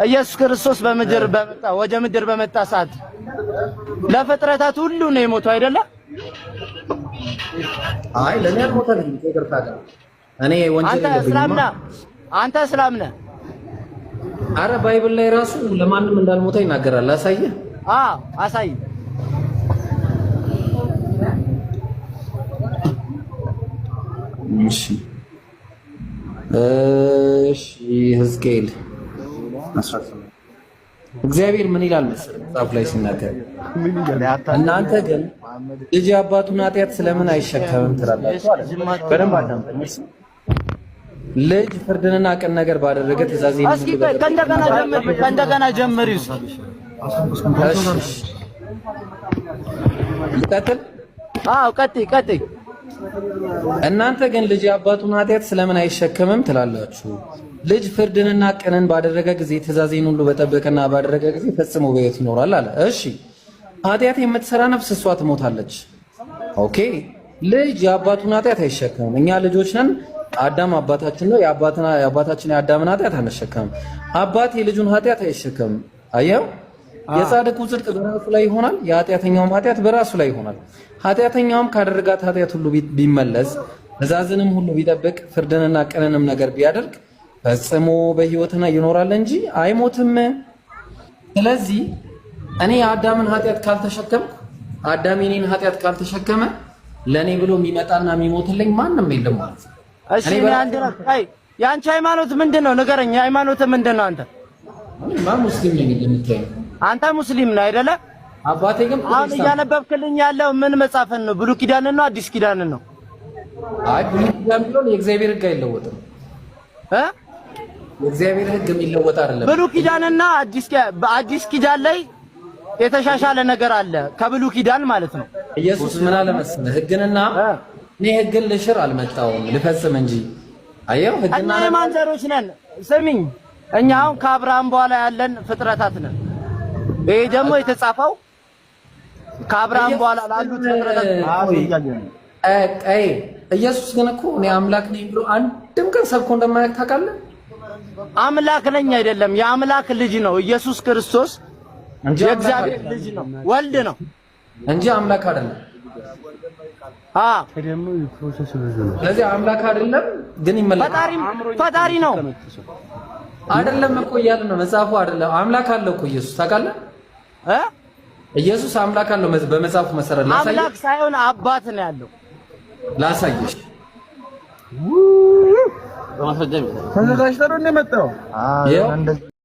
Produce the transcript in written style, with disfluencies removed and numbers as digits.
ኢየሱስ ክርስቶስ በምድር በመጣ ወደ ምድር በመጣ ሰዓት ለፍጥረታት ሁሉ ነው የሞተው አይደለ? አይ ለእኔ አልሞተልኝም። ይቅርታ ጋር እኔ ወንጀል አንተ እስላም የለብኝማ። ነህ? አንተ እስላም ነህ? አረ Bible ላይ ራሱ ለማንም እንዳልሞተ ይናገራል። ላሳየህ። አዎ አሳይ። እሺ እሺ፣ ሕዝቅኤል እግዚአብሔር ምን ይላል መሰለህ መጽሐፍ ላይ ሲናገር፣ እናንተ ግን ልጅ የአባቱን ኃጢአት ስለምን አይሸከምም ትላላችሁ አለ። በደንብ አዳምጠኝ። ልጅ ፍርድንና ቅን ነገር ባደረገ ትእዛዜን እስኪ ቆይ ከእንደገና ጀምር፣ ከእንደገና ጀምር። ይውስጥ ልቀጥል? አዎ ቀጥይ ቀጥይ። እናንተ ግን ልጅ የአባቱን ኃጢአት ስለምን አይሸከምም ትላላችሁ? ልጅ ፍርድንና ቅንን ባደረገ ጊዜ ትእዛዜን ሁሉ በጠበቀና ባደረገ ጊዜ ፈጽሞ በሕይወት ይኖራል አለ። እሺ ኃጢአት የምትሰራ ነፍስ እሷ ትሞታለች። Okay ልጅ የአባቱን ኃጢአት አይሸከምም። እኛ ልጆች ነን። አዳም አባታችን ነው። የአባታችን የአዳምን ኃጢአት አንሸከምም። አባት የልጁን ኃጢአት አይሸከምም። አየው፣ የጻድቁ ጽድቅ በራሱ ላይ ይሆናል፣ የኃጢአተኛውም ኃጢአት በራሱ ላይ ይሆናል። ኃጢአተኛውም ካደረጋት ኃጢአት ሁሉ ቢመለስ ትእዛዝንም ሁሉ ቢጠብቅ ፍርድንና ቅንንም ነገር ቢያደርግ ፈጽሞ በሕይወትና ይኖራል እንጂ አይሞትም። ስለዚህ እኔ የአዳምን ኃጢአት ካልተሸከምኩ፣ አዳም የኔን ኃጢአት ካልተሸከመ ለእኔ ብሎ የሚመጣና የሚሞትልኝ ማንም የለም ማለት ነው። እሺ እኔ እኔ አንድ አይ የአንቺ ሃይማኖት ምንድን ነው ንገረኝ። ሃይማኖት ምንድን ነው አንተ? እኔማ ሙስሊም ነኝ እንደምታየው። አንተ ሙስሊም ነህ አይደለ? አባቴ ግን አሁን ፕሮቴስታንት። እያነበብክልኝ ያለው ምን መጽሐፍን ነው? ብሉይ ኪዳንን ነው አዲስ ኪዳንን ነው? አይ ብሉይ ኪዳን ቢሆን የእግዚአብሔር ሕግ አይለወጥም። እ የእግዚአብሔር ሕግ የሚለወጥ አይደለም። ብሉይ ኪዳንና በአዲስ ኪዳን ላይ የተሻሻለ ነገር አለ ከብሉይ ኪዳን ማለት ነው። ኢየሱስ ምን አለ መሰለህ? ሕግንና እኔ ሕግን ልሽር አልመጣሁም ልፈጽም እንጂ። አየው እኛ ሕግና የማን ዘሮች ነን? ስሚኝ፣ እኛ አሁን ከአብርሃም በኋላ ያለን ፍጥረታት ነን። ይሄ ደግሞ የተጻፈው ከአብርሃም በኋላ ላሉት ፍጥረታት። አይ ኢየሱስ ግን እኮ እኔ አምላክ ነኝ ብሎ አንድም ቀን ሰብኮ እንደማያውቅ ታውቃለህ? አምላክ ነኝ አይደለም፣ የአምላክ ልጅ ነው ኢየሱስ ክርስቶስ። እንጂ አምላክ የእግዚአብሔር አይደለም። ልጅ ነው፣ ወልድ ነው። እንጂ አምላክ አይደለም። አ ስለዚህ አምላክ አይደለም ግን ይመለካል። ፈጣሪ ፈጣሪ ነው። አይደለም እኮ እያለ ነው መጽሐፉ። አይደለም አምላክ አለው እኮ ኢየሱስ ታውቃለህ? እ ኢየሱስ አምላክ አለው በመጽሐፉ መሰረት። ላሳየህ፣ አምላክ ሳይሆን አባት ነው ያለው። ላሳየሽ። ተዘጋጅተህ ነው የመጣው? ይኸው።